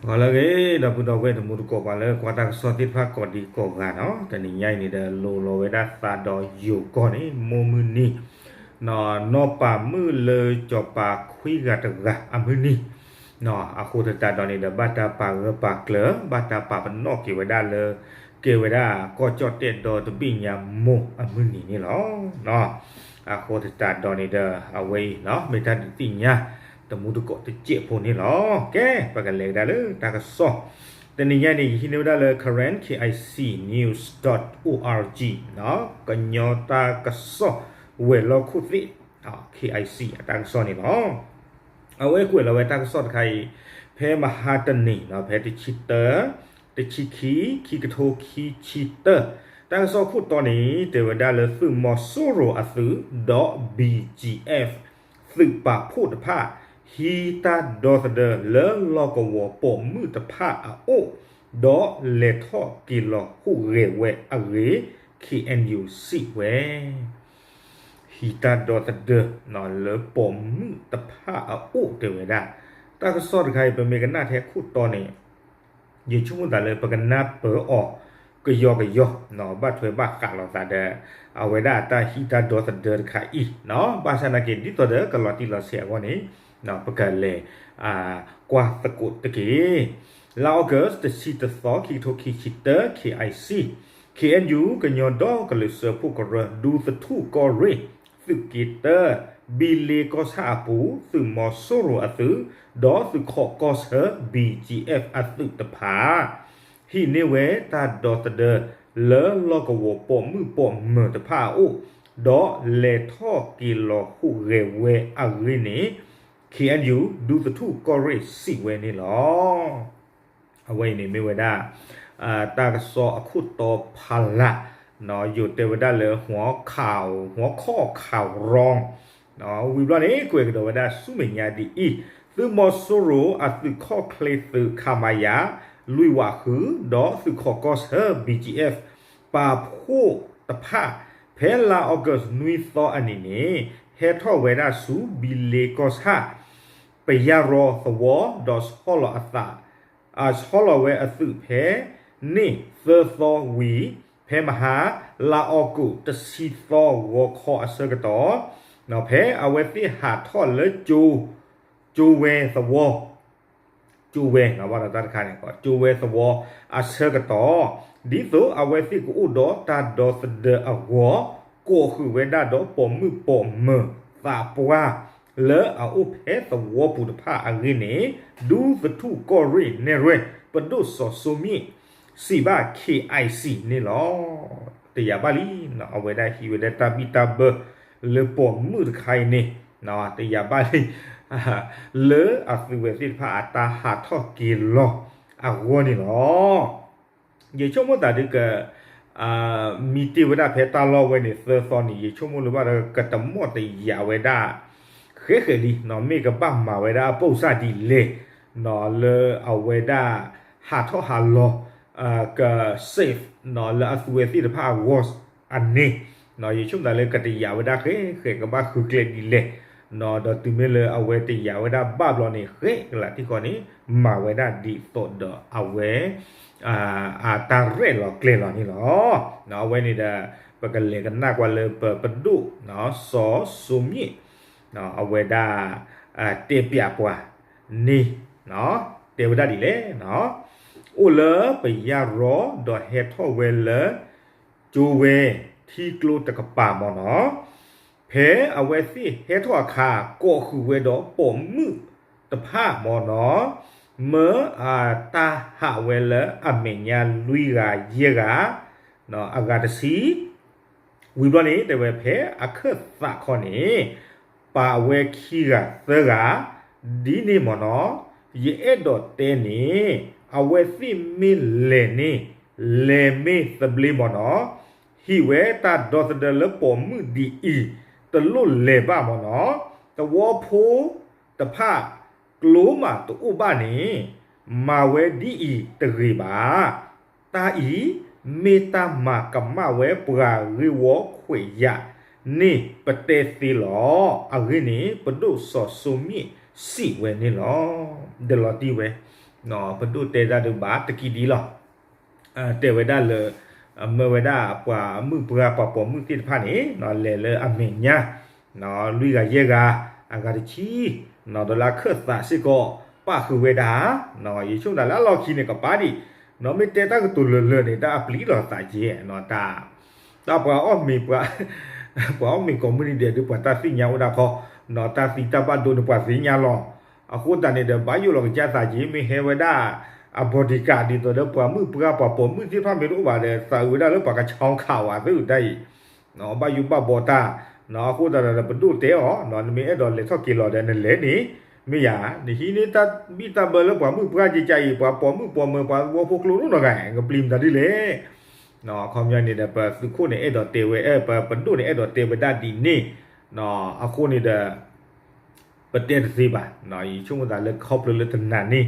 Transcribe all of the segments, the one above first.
ဂီၤလၢအဂ့ၤ ဒီပုၢ်ဒီဝဲၢ်တံၤသကိး ပှၤလၢကွၢ်တၢ်ကစီၣ်သ့ၣ်တဖၣ်ကိးဒံကိးဂၤနီၤ, တနံၤညါအံၤန့ၣ်ဒီး လိၤလီၤဝဲဒၣ်သးဒီးယိၤကီၢ်န့ၣ် မိၢ်မုၢ်နံၤ နီၢ်ပၤမုၣ်လၢစီၤပၤခွံဂၤတဂၤအမုၢ်နံၤ, အဃိသတးဒီးန့ၣ်ဒီး ဘၣ်တၢ်ပာ်ဂၢၢ်ပာ်ကျၢၤ ဘၣ်တၢ်ပာ်ပနီၣ်က့ၤဝဲဒၣ်လၢ ကဲဝဲဒၣ်ကီၢ်ကၠီၣ်တဲၣ်ဒီတဘ့ၣ်ညါမိၢ်အမုၢ်နံၤန့ၣ်လီၤ. အဃိသတးဒီးန့ၣ်ဒီး အဝဲအံၤ မ့ၢ်တၢ်ဒုးသ့ၣ်ညါ တံၤသကိးတစဲးဖိန့ၣ်လီၤ. ကဲ ပကလဲၤကဒါလၢတၢ်ကစီၣ် တနံၤညါန့ၣ် ယဟံးန့ၢ်ဝဲဒၣ်လၢ Karen K I C News dot O R G ကညီတၢ်ကစီၣ်ဝဲၤလီၢ်ခိၣ်သ့ၣ် K I C အတၢ်ကစီၣ်န့ၣ်လီၤ. အဝဲကွဲးလီၤဝဲတၢ်ကစီၣ်တခါအံၤ ဖဲမဟါတနံၤ ဖဲတဆံတၢ တဆံခံ ခံကထိခံဆံတၢ တၢ်ကစီၣ်ခိၣ်တီန့ၣ် တဲဝဲဒၣ်လၢသုးမီၤစိရိၤအသုး ဒီး B G F သုးပာ်ဖှိၣ်တဖၣ် ဟံးတၢ်ဒီသဒၢလၢလီၢ်ကဝီၤပိာ်မုၣ်တဖၣ်အအိၣ် ဒီးလဲၤထီၣ်က့ၤလီၤဟူးဂဲၤဝဲအဂ့ၢ် K N U စံးဝဲ ဟံးတၢ်ဒီသဒၢလၢပိာ်မုၣ်တဖၣ်အအိၣ်တဲဝဲဒၣ်, တၢ်ကစီၣ်တခါအံၤ ပမ့ၢ်ကနၣ်ထဲခိၣ်တီန့ၣ် ယဆိကမိၣ်သးလၢပကနၢ်ပၢၢ်အီၤ ကယီကယီ ဘၣ်ထွဲဘၣ်ဃးလိာ်သးဒီး အဝဲဒၣ်အတၢ်ဟံးတၢ်ဒီသဒၢတခါအံၤ, ဘၣ်ဆၣ်သနာ်က့ ဒ်သိးဒီးကလီၤတံၢ်လီၤဆဲးအဂီၢ်န့ၣ် ပကလဲၤ ကွၢ်သကိးတက့ၢ်. လါအီကူး တဆံတသီ ခံကထိခံဆံတၢ K I C, K N U ကညီဒီကလုာ်စၢဖှိၣ်ကရၢ ဒူသထူၣ်ကီၢ်ရ့ၣ် သုးက့တၢ ဘံလ့ကီၢ်ဆၣ်အပူၤ သုးမီၤစိရိၤအသုး ဒီးသုးခိးကီၢ်ဆၢ B G F အသုးတဖၣ် ဟံးန့ၢ်ဝဲတၢ်ဒီသဒၢလၢလီၢ်ကဝီၤပိာ်မုၣ်ပိာ်မၢၤတဖၣ်အအိၣ်, ဒီးလဲၤထီၣ်က့ၤလီၤဟူးဂဲၤဝဲအဂ့ၢ်န့ၣ် K N U ဒူသထူၣ်ကီၢ်ရ့ၣ်စံးဝဲန့ၣ်လီၤ. အဝဲအံၤန့ၣ်မ့ၢ်ဝဲဒၣ် တၢ်ကစီၣ်အခိၣ်တီဖးလၢ်, ယိၤတဲဝဲဒၣ်လၢ หัวข่าว หัวข้อข่าวรอง ဝံၤဘျီန့ၣ် ကွဲးကဒီးဝဲဒၣ်ဆူမဲာ်ညါဒ်အံၤ, သုးမီၤစိရိၤအသုးခီၣ်ချ့သုး ခမရ လွံၢ်ဝးဃု ဒီးသုးခိးကီၢ်ဆၢ B G F ပာ်ဖှိၣ်တဖၣ် ဖဲလါအီကူးနွံသီအနံၤန့ၣ် ဟဲထီၣ်ဝဲဒၣ်ဆူဘံလ့ကီၢ်ဆၣ် ပယၢ်ရီသဝီ ဒီးဆီလီၤအသး ဆီလီၤဝဲအသုးဖဲန့ၣ်သၢသီဝံၤ ဖဲမဟါ လါအီကူးတဆံသီဂီၤခီအဆၢကတီၢ် ဖဲအဝဲသ့ၣ်ဟးထီၣ်လၢ ကၠိဝဲသဝီ ကၠိဝဲ ဘၣ်ဒီးတၢ်တခါန့ၣ် ကၠိဝဲသဝီအဆၢကတီၢ် ဒ်သိးအဝဲသ့ၣ်ကအိၣ်ဒီးတၢ်ဒီသဒၢအဂီၢ် ကိးဃုာ်ဝဲဒၣ်ဒီးပိာ်မုၣ်ပိာ်မၢၤသးပှၢ် လၢအအိၣ်ဖဲသဝီပူၤတဖၣ်အဂ့ၢ်န့ၣ် ဒူသထူၣ်ကီၢ်ရ့ၣ်နဲၣ်ရွဲၣ် ပဒိၣ်စီၤစိမ့ၣ် စံးဘၣ် K I C န့ၣ်လီၤ. တယာ်ဘၣ်လံ အဝဲဒၣ်ဟံးဝဲဒၣ်တၢ်ဘံၣ်တၢ်ဘၢ လၢပိာ်မုၣ်တခါအံၤန့ၣ် တယာ်ဘၣ်လံ လၢအသုဝဲသ့ၣ်တဖၣ်အတၢ်ဟးထီၣ်က့ၤလီၤအဂီၢ်န့ၣ်လီၤ. ယဆိကမိၣ်သးဒုးက မံတ့ၢ်ဝဲဒၣ်ဖဲတၢ်လီၢ်ဝဲန့ၣ်သၢသီန့ၣ် ယဆိကမိၣ်လၢဘၣ်ဒီးကတမီၣ်တယာ်ဝဲဒၣ် ဃဲးဃဲးလံ မ့ၢ်ကဘၣ်မၤဝဲဒၣ်အပိာ်စၣ်ဒ်လဲၣ် လၢအဝဲဒၣ်ဟးထီၣ်ဟးလီၤ က safe လၢအသုဝဲသ့ၣ်တဖၣ်အဂီၢ်အန့ၣ် ယဆိကမိၣ်သးလၢကတယာ်ဝဲဒၣ်ဃဲးဃဲး ကဘၣ်ဃုကျဲဒ်လဲၣ် ဒီးတုၤမ့ၢ်လၢအဝဲတယာ်ဝဲဒၣ်ဘၣ်ဘျီန့ၣ် ဃဲးကလးတံၢ်ဃီန့ၣ် မၤဝဲဒၣ်ဒ်သိးဒီးအဝဲ အတၢ်ရဲၣ်လီၤကျဲၤလီၤန့ၣ်လီၤ. အဝဲန့ၣ်ဒီး ပကလဲၤကနၣ်ကွၢ်လၢပပဒိၣ် စီၤစိမ့ၣ် အဝဲဒၣ် တဲပၠးပှၤန့ၣ် တဲဝဲဒၣ်ဒ်လဲၣ် အိၣ်လၢပယၢ်ရီ ဒီးဟဲထီၣ်ဝဲလၢ ကၠိဝဲ ထံကျိတကပၤမ့ၢ်နီၤ ဖဲအဝဲသ့ၣ်ဟဲထီၣ်အခါ ကိးဃုာ်ဝဲဒီးပိာ်မုၣ်တဖၣ်မ့ၢ်နီၤ မၢအတၢ်ဟးဝဲလၢအမဲာ်ညါလွံၢ်ဂၤယဲၢ်ဂၤ အဂၤတဆံ ဝံၤဘျီန့ၣ် တဲဝဲဖဲအခၢၣ်သးခီန့ၣ် ပာ်ဝဲခံဂၤသၢဂၤ ဒ်န့ၣ်မ့ၢ်နီၤ ယအဲၣ်ဒိးတဲန့ၣ် အဝဲသ့ၣ်မ့ၢ်လဲၤန့ၣ် လဲၤမ့ၢ်သဘျ့မ့ၢ်နီၤ ဟံးဝဲတၢ်ဒီသဒၢလၢပိာ်မုၣ်ဒ်အံၤ တလိၣ်လဲၤဘၣ်မ့ၢ်နီၤ သဝီဖိတဖၣ် ကျိမးတအိၣ်ဘၣ်န့ၣ် မၤဝဲဒ်အံၤတဂ့ၤဘၣ်. တၢ်အံၤ မ့ၢ်တၢ်မၤကမၣ်ဝဲပှၤဂ့ၢ်ဝီခွဲးယာ်န့ၣ် ပတဲသ့လီၤ. အဂ့ၢ်န့ၣ် ပဒိၣ်စီၤစိမ့ၣ်စံးဝဲန့ၣ်လီၤ. ဒီးလီၤတံၢ်ဝဲ ပဒိၣ်တဲတၢ်ဒုးဘၣ်တကံၢ်ဒံးလီၤ. တဲဝဲဒၣ်လၢ မၢဝဲဒၣ်ပှၤမုၣ်ပှၢ်ပှၤပိာ်မုၣ်သ့ၣ်တဖၣ်န့ၣ် လဲၤလၢအမဲာ်ညါ လွံၢ်ဂၤယဲၢ်ဂၤ အဂၤတဆံ ဒီးလၢအခၢၣ်သးစ့ၢ်ကီး ပၣ်ဃုာ်ဝဲဒၣ် ယဆိကမိၣ်လၢအလီၢ်ခံန့ၣ် ကပၤဒံး မ့ၢ်တဲတၢ်ကတိၤလၢာ်လၢာ်န့ၣ် တၢ်အပျံၤလီၤသးက့ တၢ် တၢ်ပှၤအီၣ်မ့ၤ ပှၤအီၣ်မ့ၤကိးမုၢ်နံၤဒဲးဒုး ပှၤတၢ်သ့ၣ်ညါအိၣ်ဒၣ်ခီ, တၢ်သံတၢ်ဘၣ်ဒိန့ၣ် ပှၤသ့ၣ်ညါလီၤ. အဃိသတးန့ၣ်ဒီး ဘၣ်ယိၣ်လီၤကစၢ်သးက့ မ့ၢ်ဟဲဝဲဒၣ် အ bodyguard ဒ်သိးဒီး ပှၤမုၣ်ပှၢ်ပှၤပိာ်မုၣ်သ့ၣ်တဖၣ်မ့ၢ်တအိၣ်ဘၣ်ဒီး သးအုးဝဲဒၣ်လၢပှၤကဆီခးဝဲသ့ၣ်တၢ်အံၤ ဘၣ်ယိၣ်ဘၣ်ဘီတၢ်, အဃိသတးဒီးပဒိၣ်တဲအီၤ နမ့ၢ်အဲၣ်ဒိးလဲၤထီၣ်က့ၤလီၤဒီးနလဲၤန့ၣ် မ့ၢ်ယၤ နဟံးန့ၢ်တၢ်ဘံၣ်တၢ်ဘၢလၢပှၤမုၣ်ပှၢ်ကကါအံၤ ပှၤပိာ်မုၣ်ပိာ်မၢၤ ပှၤသဝီဖိကျိဒိၣ်နီၢ်ဂၤ နကပျံၤမတၤဒ်လဲၣ်. အခီပညီန့ၣ်ဒီး ပသုးခိၣ်န့ၣ်အဲၣ်ဒိးတဲဝဲ ပပဒိၣ်န့ၣ်အဲၣ်ဒိးတဲဝဲဒၣ်ဒ်န့ၣ်, အဃိန့ၣ်ဒီး ပတဲတသ့ဘၣ်, ယဆိကမိၣ်သးလၢခီဖျိလၢတနၤန့ၣ်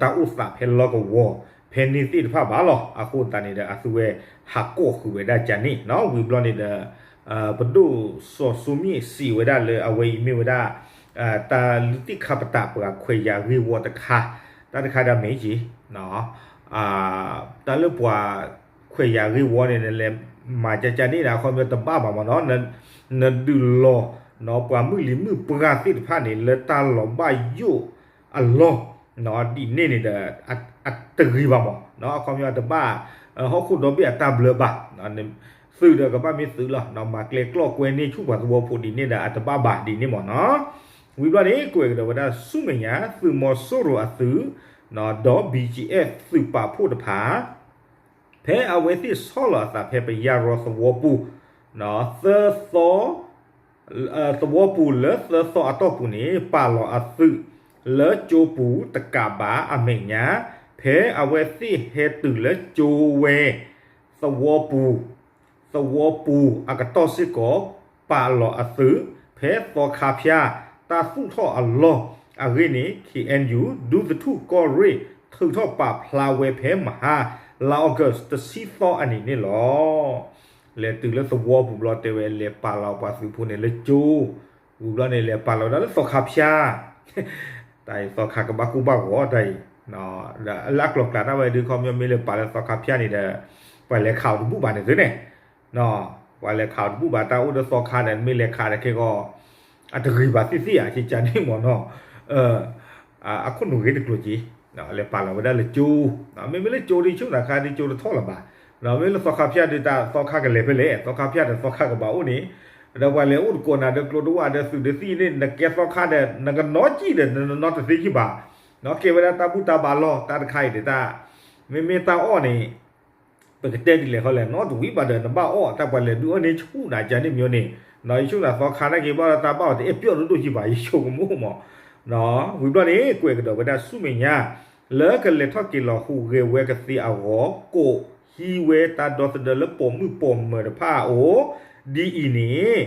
တၢ်အိၣ်သးဖဲလီၢ်ကဝီၤ ဖဲန့ၣ်သ့ၣ်တဖၣ်ဘၣ်လီၤ. အဃိသတးန့ၣ်ဒီး အသုဝဲဟးကိးဃုာ်ဝဲဒၣ်ကန့ၣ် ဝံၤဘျီန့ၣ်ဒီး ပဒိၣ်စီၤစိမ့ၣ်စံးဝဲဒၣ်လၢအဝဲအံၤမ့ၢ်ဝဲဒၣ် တၢ်လုၢ်သ့ၣ်ခါပတာ်ပှၤခွဲးယာ်ဂ့ၢ်ဝီတခါ, တၢ်တခါဒၣ်မ့ၢ်က့ၤ တၢ်လၢပှၤခွဲးယာ်ဂ့ၢ်ဝီန့ၣ် နလဲၤမၤကကန့ၣ်ဒီး အခီပညီတဘၣ်ဘၣ်မ့ၢ်နီၤ, နဒုးလီၤ ပှၤမုၣ်လံၤမုၣ်ပှၢ်သ့ၣ်တဖၣ်န့ၣ် လၢတၢ်လီၤဘၣ်ယိၣ်အလီၢ် ဒ်န့ၣ်န့ၣ်ဒီး အတဂ့ၤဘၣ်မ့ၢ် အခီပညီတဘၣ် ဟီၣ်ခိၣ်ဒီဘ့ၣ်အတၢ်ဘျၢဘၣ်, သုးဒီးကဘၣ်မ့ၢ်သုးလီၤ, မၤကျဲကျီၢ်ကွဲန့ၢ်ဆူၣ်ပှၤသဝီဖိဒ်န့ၣ်ဒီးအတဘၣ်ဘၣ်ဒ်န့ၣ်မ့ၢ်နီၤ. ဝံၤဘျီန့ၣ် ကွဲးကဒီးဝဲဒၣ်ဆူမဲာ်ညါ သုးမီၤစိရိၤအသုး ဒီး ဘီကၠံအ့ၣ် သုးပာ်ဖှိၣ်တဖၣ် ဖဲအဝဲသ့ၣ်ဆီၣ်လီၤအသးဖဲပယၢ်ရီသဝီပူၤ သၢသီ သဝီပူၤလၢသၢသီအတီၢ်ပူၤန့ၣ် ပာ်လီၤအသုး လၢကၠိပူၤတကးဘၣ်အမဲာ်ညါ, ဖဲအဝဲသ့ၣ်ဟဲတုၤလၢကၠိဝဲ သဝီပူၤ သဝီပူၤအကတီၢ်စ့ၢ်ကီး ပာ်လီၤအသုး ဖဲသီခါဖၠၣ် တၢ်သူၣ်ထီၣ်အလီၢ်အဂ့ၢ်န့ၣ် ခ့ၣ်အဲၣ်ယူၣ် ဒူသထူၣ်ကီၢ်ရ့ၣ် ထုးထီၣ်ပာ်ဖျါဝဲဖဲမဟါ လါအီကူးတဆံသီအနံၤန့ၣ်လီၤ. လဲၤတုၤလၢသဝီပူၤဘျီတဲဝဲ လဲၤပာ်လီၤပှၤသုးဖိန့ၣ်လၢကၠိ, ဝံၤဘျီန့ၣ် လဲၤပာ်လီၤဝဲဒၣ်လၢသီခါဖၠၣ် တၢ်အံၤသီခါကဘၣ်ကူၣ်ဘၣ်ဂီၤတၢ်အံၤ, လၢအကျိၤကျါတၢ်ဝဲဒုး ခီပညီမ့ၢ်လဲၤပာ်လၢသီခါဖၠၣ်န့ၣ်ဒီး ပှၤလဲၤခးအီၤတဘူၣ်ဘၣ်န့ၣ်သုန့ၣ်, ပှၤလဲၤခးအီၤတဘူၣ်ဘၣ် တၢ်အိၣ်ဒီးသီခါဒီး မ့ၢ်လဲၤခးဒီးခဲကီး အတဂ့ၤဘၣ်သ့ၣ်သ့ၣ်ဧါ ကကန့ၣ်မ့ၢ်နီၤ, အခိၣ်နူာ်ဂ့ၤတကျိၤက့ၤ, လဲၤပာ်လီၤဝဲဒၣ်လၢကၠိ, မ့မ့ၢ်လၢကၠိဒုး ဆိကမိၣ်သးခါဒုးကၠိတထီၣ်လၢၤဘၣ်, မ့မ့ၢ်လၢသီခါဖၠၣ်ဒုး တၢ်သီခါကလဲၤဖဲလဲၣ်, သီခါဖၠၣ်ဒီးသီခါကဘၣ်အိၣ်န့ၣ်, ဒီးပှၤလဲၤအိၣ်တကိးနၤဒီးကျိတဝၣ်ဒီးသုးဒီးသံၣ်န့ၣ် နကဲသီခါဒီး နကနီၣ်ကံၣ်ဒီး နနီၣ်တသ့ကံၣ်ဘၣ်, ကဲဝဲဒၣ်တၢ်ဘူၣ်တၢ်ဘါလီၢ် တၢ်တခါအံၤဒုးတၢ်, မ့မ့ၢ်တၢ်အီၣ်န့ၣ် ပကတဲဒ်လဲၣ်ဃီလဲၣ် နီတဝံၤဘၣ်ဒီး နဘၣ်အီၣ်တၢ်ပှၤလဲၤဒုးအီၣ်န့ၢ်ဆူၣ်နၤကန့ၣ်မ့ၢ်န့ၣ်, ယဆိကမိၣ်သးသီခါနာ်က့ၤဘၣ်ဒီးတၢ်ဘၣ်အီၤတအဲၣ်ပျီၣ်ဒိၣ်ဒိၣ်ကံၣ်ဘၣ် ယဆိကမိၣ်မး, ဝံၤဘျီန့ၣ် ကွဲးကဒီးဝဲဒၣ်ဆူမဲာ်ညါ လၢကလဲၤထီၣ်က့ၤလီၤဟူးဂဲၤဝဲကသ့အဂီၢ် ကိးဟံးဝဲတၢ်ဒီသဒၢလၢပိာ်မုၣ်ပိာ်မၢၤတဖၣ်အအိၣ်, ဒ်အံၤန့ၣ်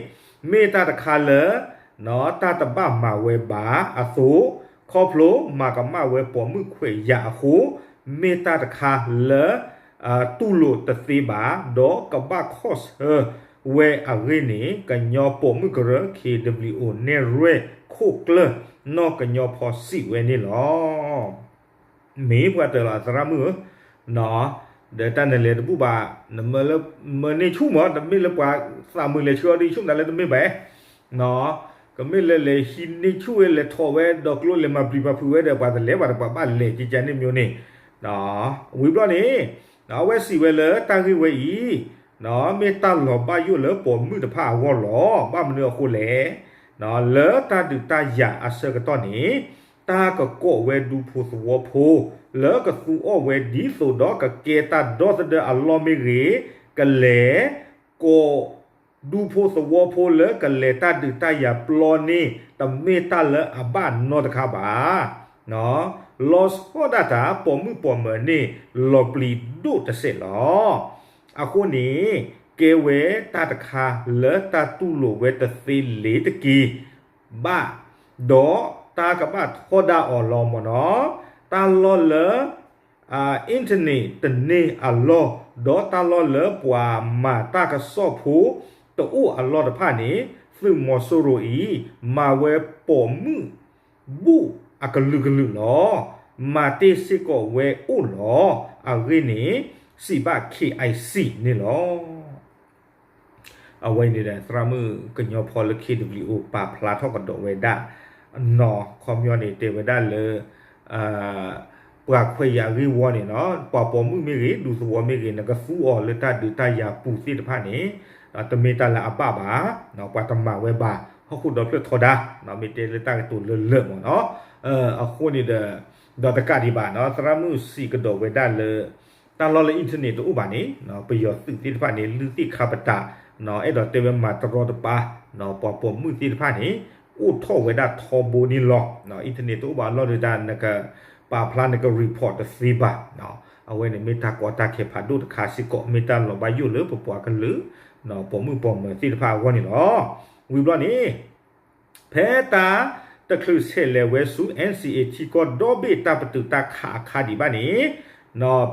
မ့ၢ်တၢ်တခါလၢ တၢ်တဘၣ်မၤဝဲဘၣ်အသိး, ခီဖျိမၤကမၣ်ဝဲပိာ်မုၣ်ခွဲးယာ်အဃိ, မ့ၢ်တၢ်တခါလၢ တူၢ်လိာ်တသ့ဘၣ်, ဒီးကဘၣ်ခီၣ်ဆၢဝဲအဂ့ၢ်န့ၣ် ကညီပိာ်မုၣ်ကရၢ ခ့ၣ်ဒဘလံၣ်အိၣ် နဲၣ်ရွဲၣ်ခိၣ်ကျၢၢ် နီၢ်ကညီဖီစံးဝဲန့ၣ်လီၤ. မ့ၢ်ပှၤတၢၢ်လီၤအသရၣ်မုၣ်ဧၢ, ဒီးတၢ်နလဲၤတဘူၣ်ဘၣ်, နမၢန့ၢ်ဆူၣ်မး တမ့ၢ်လၢပှၤသးမုာ်လဲၤဆှၢအီၤဒ်ဆူၣ်နၤလၢတမ့ၢ်ဘၣ်, ကမ့ၢ်လၢလဲၤဟံးန့ၢ်ဆူၣ်ဝဲ လဲၤထီၣ်ဝဲ ဒီးကျိလဲၤမၤပျံၤမၤဖုးဝဲဒီး ပှၤတလဲၤဘၣ်ဒီးပှၤဘၣ်လဲၤကကန့ၣ်မ့ၢ်န့ၣ်, ဝံၤဘျီန့ၣ် အဝဲစံးဝဲလၢတၢ်ဂ့ၢ်ဝဲအံၤ မ့ၢ်တၢ်လီၤဘၣ်ယိၣ်လၢပိာ်မုၣ်တဖၣ်အဂီၢ်လီၤ. ဘၣ်မနုၤအဃိလဲၣ်, လၢတၢ်ဒုးတၢ်ယၤအဆၢကတီၢ်န့ၣ် တၢ်ကကိးဝဲဒူဖိသဝီဖိ လၢကသူအီၣ်ဝဲဒ်သိးဒီးကကဲတၢ်ဒီသဒၢအလီၢ်မ့ၢ်ဂ့ၤ, ကလဲၤ ကိး ဒူဖိသဝီဖိလၢကလဲၤတၢ်ဒုးတၢ်ယၤပျီန့ၣ် တမ့ၢ်တၢ်လၢအဘၣ်နီတခါဘၣ်. လီၤဆီဒၣ်တၢ်ပိာ်မုၣ်ပိာ်မၢၤန့ၣ် လီၤပျံၤဒိၣ်တစဲးလီၤ. အဃိန့ၣ် ကဲဝဲတၢ်တခါလၢတၢ်တူၢ်လိာ်ဝဲတသ့လ့ၤတက့ၤဘၣ်, ဒီးတၢ်ကဘၣ်ထီဒါအီၤလီၤမ့ၢ်နီၤ. တၢ်လီၢ်လၢ internet တန့ၢ်အလီၢ်, ဒီးတၢ်လီၢ်လၢပှၤမၤတၢ်ကစီၣ်ဖိတအိၣ်အလီၢ်တဖၣ်န့ၣ် သုးမီၤစိရိၤအံၤ မၤဝဲပိာ်မုၣ်ဘူၣ်အကလုာ်ကလုာ်လီၤ. မၤတ့ၢ်စ့ၢ်ကီးဝဲအိၣ်လီၤ. အဂ့ၢ်န့ၣ် စံးဘၣ် KIC န့ၣ်လီၤ. အဝဲန့ၣ်ဒီး သရၣ်မုၣ်ကညီဖီလၢ KWO ပာ်ဖျါထီၣ်ကဒီးဝဲဒၣ် နီၢ် ခီပညီန့ၣ် တဲဝဲဒၣ်လၢ ပှၤခွဲးယာ်ဂ့ၢ်ဝီန့ၣ်နီၢ် ပှၤပိာ်မုၣ်မ့ၢ်ဂ့ၤ ဒူသဝီမ့ၢ်ဂ့ၤ နကသူအီၤလၢတၢ်ဒုးတၢ်ယၤပူၤသ့ၣ်တဖၣ်န့ၣ် တမ့ၢ်တၢ်လၢအဘၣ်ဘၣ်, ပှၤတမၤဝဲဘၣ် ဟီၣ်ခိၣ်ဒီဖျၢၣ်ထီဒါ မ့ၢ်တဲလၢတၢ်ကတိၤလၢလၢာ်မ့ၢ်နီၢ်. အဃိန့ၣ်ဒီး ဒီးတကးဒံးဘၣ်နီၢ် သရၣ်မုၣ်စံးကဒီးဝဲဒၣ်လၢ တၢ်လီၢ်လၢ internet တအိၣ်ဘၣ်န့ၣ် ပယီၤသုးသ့ၣ်တဖၣ်န့ၣ် လုၢ်သ့ၣ်ခါပတာ် အဲၣ်ဒိးတဲဝဲမၤတရီတပါ ပှၤပိာ်မုၣ်သ့ၣ်တဖၣ်န့ၣ် အိၣ်ထီၣ်ဝဲဒၣ်ထီဘိန့ၣ်လီၤ. internet တအိၣ်ဘၣ်အလီၢ်ဒီးတၢ်နကပာ်ဖျါနက report တသ့ဘၣ်. အဝဲန့ၣ်မ့ၢ်တၢ်ကီတၢ်ခဲဖးဒိၣ်တခါစ့ၢ်ကီး မ့ၢ်တၢ်လီၤဘၣ်ယိၣ်လၢပပှၤကလုာ် ပိာ်မုၣ်ပိာ်မၢၤသ့ၣ်တဖၣ်အဂီၢ်န့ၣ်လီၤ. ဝံၤဘျီန့ၣ် ဖဲတၢ်တချုးဆဲးလဲၤဝဲဆူ NCA ထံကီၢ်ဒီဘ့ၣ်တၢ်ပတုာ်တၢ်ခးအခါဒံးဘၣ်န့ၣ်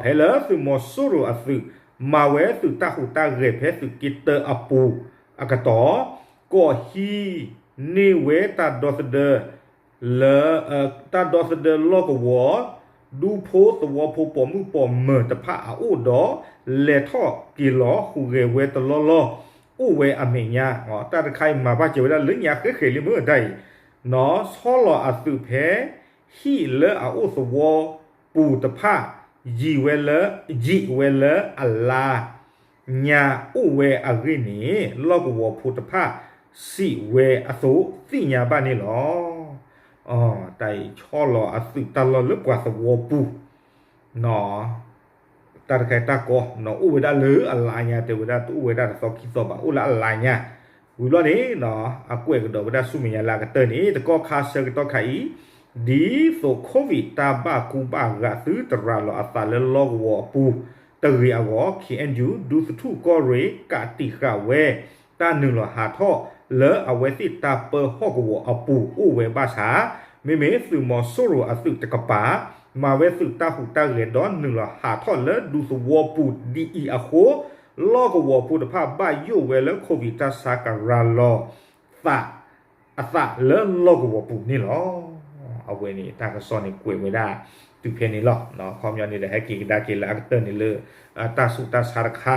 ဖဲလၢသုးမီၤစိရိၤအသုး မၤဝဲသုးတၢ်ဟူးတၢ်ဂဲၤဖဲသုးက့တၢအပူၤအကတီၢ် ကိးဟံးန့ၢ်ဝဲတၢ်ဒီသဒၢ လၢ တၢ်ဒီသဒၢလီၢ်ကဝီၤ ဒူဖိသဝီဖိပိာ်မုၣ်ပိာ်မၢၤတဖၣ်အအိၣ်ဒီး လဲၤထီၣ်က့ၤလီၤဟူးဂဲၤဝဲတလီၢ်လီၢ် အိၣ်ဝဲအမဲာ်ညါ တၢ်တခါအံၤမၤဘၣ်စၢၤဝဲဒၣ်လၢညါဃဲဃဲလံမ့ၢ်တၢ်အံၤ နီၢ် ဆီလီၤအသုးဖဲ ဟံၣ်လၢအအိၣ်သဝီပူၤတဖၣ် ယံာ်ဝဲလၢ ယံာ်ဝဲလၢအလါညါအိၣ်ဝဲအဂ့ၢ်န့ၣ် လီၢ်ကဝီၤဖိတဖၣ် စံးဝဲအသိးသ့ၣ်ညါဘၣ်န့ၣ်လီၤ. တၢ်အံၤဆီလီၤအသုးတၢ်လီၢ်လၢပှၤသဝီပူၤ နီၢ် တၢ်တခါအံၤတၢ်ကီ နီၢ် အိၣ်ဝဲဒၣ်လၢအလါညါ တဲဝဲဒၣ်တအိၣ်ဝဲဒၣ်တသီခံသီဘၣ် အိၣ်လၢအလါညါ ဝံၤဘျီန့ၣ် အကွဲးကဒီးဝဲဒၣ်ဆူမဲာ်ညါလၢအကတၢၢ်န့ၣ် တကီၢ်ခါဆၢကတီၢ်ခါအံၤ ဒ်သိး COVID တၢ်ဘၣ်ကူဘၣ်ဂာ်သုတရၤလီၤအသးလၢလီၢ်ကဝီၤအပူၤတဂ့ၤအဂီၢ် KNU ဒူသထူၣ်ကီၢ်ရ့ၣ် ကးတံာ်ဃာ်ဝဲ တၢ်နုာ်လီၤဟးထီၣ်လၢအဝဲသ့ၣ်တၢ်ပၢဟီၣ်ကဝီၤအပူၤအိၣ်ဝဲဘၣ်ဆၣ် မ့မ့ၢ်သုးမီၤစိရိၤအသုးတကပၤ မၤဝဲသုးတၢ်ဟူးတၢ်ဂဲၤဒီးနုာ်လီၤဟးထီၣ်လၢဒူသဝီပူၤဒ်အံၤအဃိ လီၢ်ကဝီၤဖိတဖၣ်ဘၣ်ယိၣ်ဝဲလၢ COVID တၢ်ဆါကရၤလီၤသး အသးလၢလီၢ်ကဝီၤပူၤန့ၣ်လီၤ. အဝဲန့ၣ်တၢ်ကစီၣ်န့ၣ်ကွဲးဝဲဒၣ်တုၤဖဲန့ၣ်လီၤ. အခီပညီန့ၣ်ဒီး ဟဲက့ၤကဒါက့ၤလၢအကတၢၢ်န့ၣ်လၢ တၢ်ဆူးတၢ်ဆါတခါ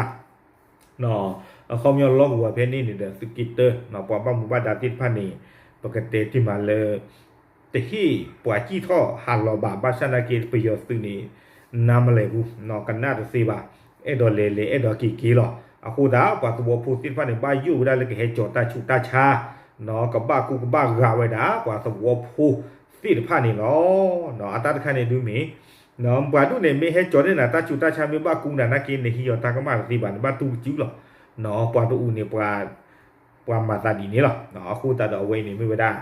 အခီပညီလီၢ်ကဝီၤဖဲန့ၣ်န့ၣ်ဒီး သုးက့တၢ ပှၤဘၣ်မူဘၣ်ဒါသ့ၣ်တဖၣ်န့ၣ် ပကတဲတ့ၢ်မးလၢ တဟ့ၣ်ပှၤစံၣ်ထီၣ်ဟးလီၤဘၣ် ဘၣ်ဆၣ်နာ်က့ ပယီၤသုးန့ၣ် နါမလဲၤဘူး ကနၣ်တသ့ဘၣ် အဲၣ်ဒိးလဲၤလဲၤ အဲၣ်ဒိးက့ၤက့ၤလီၤ. အဃိသတး ပှၤသဝီဖိသ့ၣ်တဖၣ်န့ၣ် ဘၣ်ယိၣ်ဝဲဒၣ်လၢကဟဲကၠီၤတၢ်ဆူးတၢ်ဆါ ကဘၣ်ကူကဘၣ်ဂာ်ဝဲဒၣ် ပှၤသဝီဖိသ့ၣ်တဖၣ်န့ၣ်လီၤ. အတၢ်တခါန့ၣ်ဒုးမ့ၢ် ပှၤဒူၣ်န့ၣ် မ့ၢ်ဟဲကၠီၤန့ၢ်နၤတၢ်ဆူးတၢ်ဆါ မ့ၢ်ဘၣ်ကူနၤနာ်က့ နဟံးအီၤတၢ်ကမၣ်တသ့ဘၣ် နဘၣ်တူၢ်ကစုလီၤ. ပှၤတအူးန့ၣ် ပှၤမၤသးဒ်န့ၣ်လီၤ. အဃိသတးဒီးအဝဲအံၤန့ၣ်မ့ၢ်ဝဲဒၣ်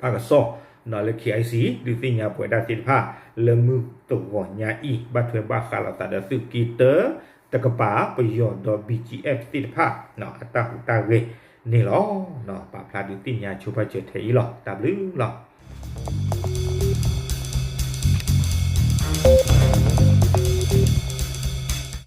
တၢ်ကစီၣ် လၢ KIC ဒုးသ့ၣ်ညါပဝဲဒၣ်သ့ၣ်တဖၣ် လၢမုၢ်တဂီၤညါအံၤ ဘၣ်ထွဲဘၣ်ဃးလိာ်သးဒီးသုးက့တၢ တကပၤ ပယီၤဒီး BGF သ့ၣ်တဖၣ် အတၢ်ဟူးတၢ်ဂဲၤန့ၣ်လီၤ. ပာ်ဖျါဒုးသ့ၣ်ညါဆိပာ်စၢၤထဲအံၤလီၤ. တၢ်ဘျုးလီၤ.